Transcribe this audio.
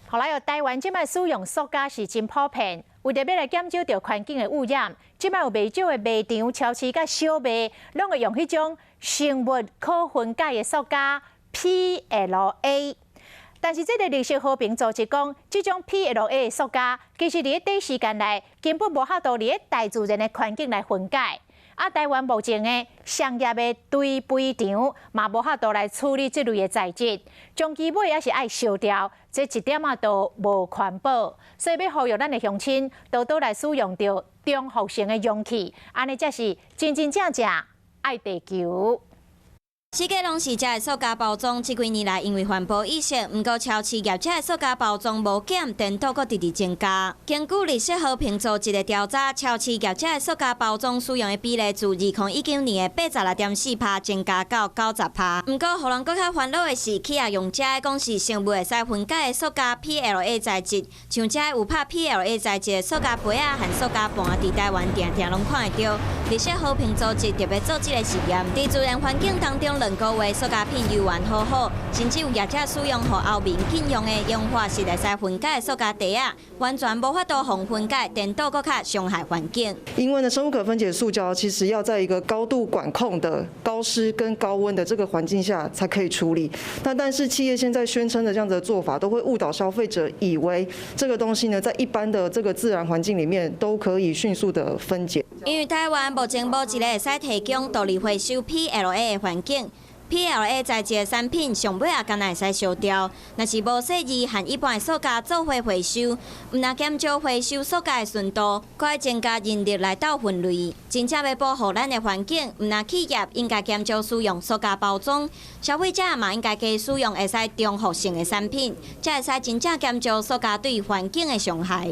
後來又台灣這擺使用塑膠是真普遍，為著欲來減少著環境的污染，這擺有袂少的賣場、超市佮小賣，攏會用彼種生物可分解的塑膠 PLA。但是這个綠色和平組織講，這種 PLA 的塑膠，其實佇咧短時間內根本無法度佇咧大自然的環境來分解。啊，台灣目前的商業的堆肥場嘛，無法度來處理這類的材質，終其尾猶是愛燒掉，這一點仔都無環保。所以欲呼籲咱的鄉親多多來使用著重複性的容器，按呢才是真真正正愛地球。四界攏是這个塑膠包裝，這幾年來因為環保意識，毋過超市業者的塑膠包裝無減，顛倒閣直直增加。根據綠色和平組織的調查，超市業者的塑膠包裝使用的比例自2019年的86.4%增加到90%。毋過，予人閣較煩惱的是，企業用這个講是生物會使分解的塑膠 PLA 材質，像這个有拍 PLA 材質的塑膠杯仔和塑膠盤，佇台灣定定攏看會著。綠色和平組織特別做這个實驗，佇自然環境當中，2個月塑膠片猶原好好，甚至有業者使用予歐盟禁用的氧化是會使分解的塑膠袋仔，完全無法度予分解，顛倒閣較傷害環境。因為呢，生物可分解塑膠其實要在一個高度管控的高濕跟高溫的這個環境下才可以處理。但是企業現在宣稱的這樣子的做法，都會誤導消費者，以為這個東西呢，在一般的這個自然環境裡面都可以迅速的分解。因為台灣目前無一個會使提供獨立回收 PLA 的環境。PLA 材質的產品上尾也干焦會使燒掉，若是無細膩和一般的塑膠做伙回收，毋但減少回收塑膠的純度，閣愛增加人力來鬥分類。真正欲保護咱的環境，毋但企業應該減少使用塑膠包裝，消費者嘛應該加使用會使重複性的產品，才會使真正減少塑膠對環境的傷害。